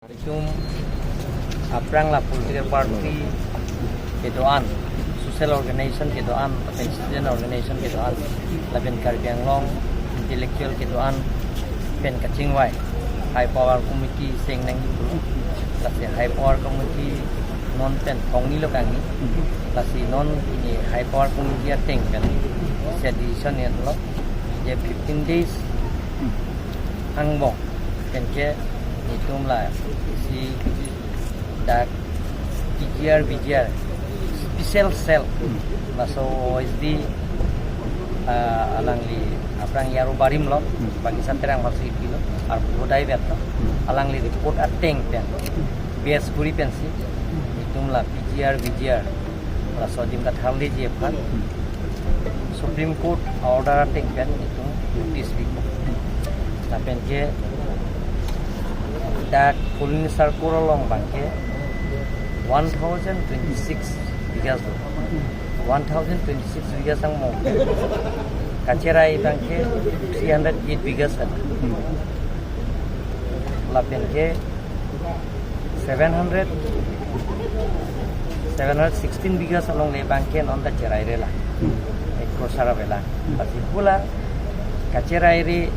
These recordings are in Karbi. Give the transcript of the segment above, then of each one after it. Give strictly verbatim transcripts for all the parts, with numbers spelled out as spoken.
Itum aphrang la political party kedo-an, social organization kedo-an, lapen student organization kedo-an, lapen Karbi Anglong intellectual kedo-an pen kachingvai High Power Committee seng nangji pulo. Lasi High Power Committee non pen thongni lo kangni. Lasi non ini High Power Committee ateng pen isi decision nanglo, je fifteen days angbong pen ke itum la isi dak P G R, V G R, special cell, laso O S D, ah, alangli aphrang Yaro Barim lo, Bagisa Terang Bharsi pilo, ar budai bet lo, alangli report ateng pen, base kuri pensi itum la P G R, V G R, laso adim katharleji aphan Supreme Court order ateng pen itum notice pipo. Lapen ke dak Colony Circle along abang ke one thousand twenty-six bighas do. One thousand twenty-six bighas angbong kacherai abang ke three hundred eight bighas kan. Lapen ke seven hundred, seven hundred sixteen bighas alongle abang ke non ta cheraire la. Hmm. Ek crore sara vela. Hmm. Lasi pu la kacheraire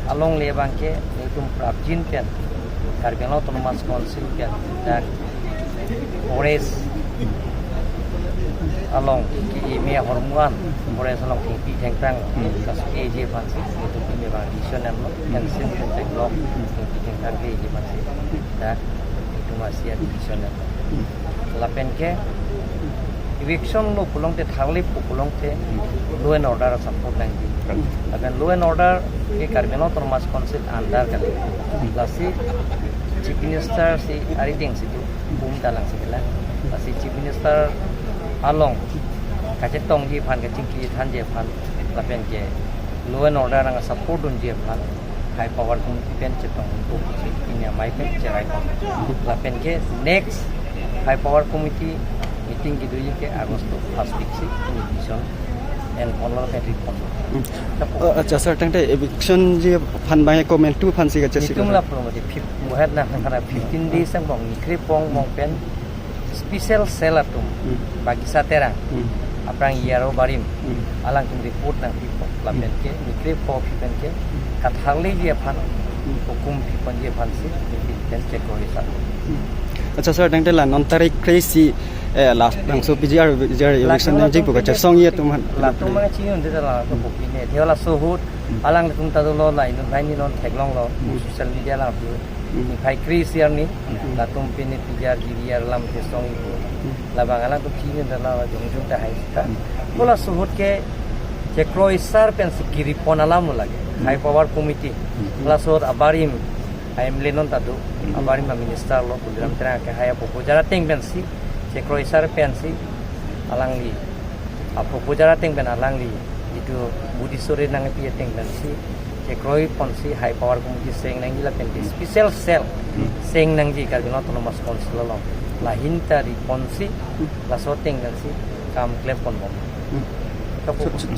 alongle abang ke itum prapjin pen Karbi Anglong Autonomous Council pen dak forest along ke imi ahormu an forest along kengpi kengtang, hmm, kasu keji aphansi itum imi abang decision nanglo, fencing kengtang lo, kengpi kengtang keji aphansi dak itum asi a-decision nanglo. Lapen ke eviction lo pulote, tharlepo pulote law and order support nangji. Lapen law and order ke Karbi Anglong Autonomous Council under kali. Lasi Chief Minister si arideng si tu pum talang si kela. Lasi Chief Minister along kachetongji aphan, kachingki thanji aphan, lapen ke law and order nang support dunji aphan High Power Committee pen chetong untuk ini amei pen cherai pon. Lapen ke next High Power Committee meeting kedoji ke August first week si ini decision en ponlo pen report. Hmm. Tapo. Uh, acha sir, tangte eviction ji aphan abang comment tu aphansi kache si itum la promo di fif-, muhat na para fifteen days angbong ni krepong mong pen special cell atum, hmm, Bagisa Terang, hmm, aphrang Yaro Barim, hmm, alangtum report nangpipo, lapen ke ni krepho aphi pen ke katharleji aphan, hmm, hukum piponji aphansi, pen chekroi sa. Hmm. Acha sir, tangte la non tarik kre-isi, eh, last bangso P G R, P G R election nangji pu kachesong ye atum aphan. Latum abang chini unde la ko bukine. Thela sohut, hmm, alangtum ta dolo la inut lain non theklonglo, hmm, social media la tu. Hmm. Niphai kre-isi arni, hmm, latum pini P G R, G D R alam kesong ipo. Hmm. Labang alangtum chini unde la jongjung ta hai sita. Hmm. Pu la sohut ke chekroi sar pensi kiripon alam lake. Hmm. High Power Committee. Hmm. Pu la sohut abarim a-M L A non ta do. Hmm. Abarim a-minister lo, Tuliram Terang ke hai aproposal ateng pensi, chekroi sar pensi, alangli aproposal ateng pen alangli itum budi sore nangpi ateng pensi chekroi ponsi High Power Committee seng nangji lapen ke special cell seng nangji Karbi Anglong Autonomous Council along, lahin ta riponsi laso ateng pensi kam klem ponbom. Hmm. Kapu. So, so,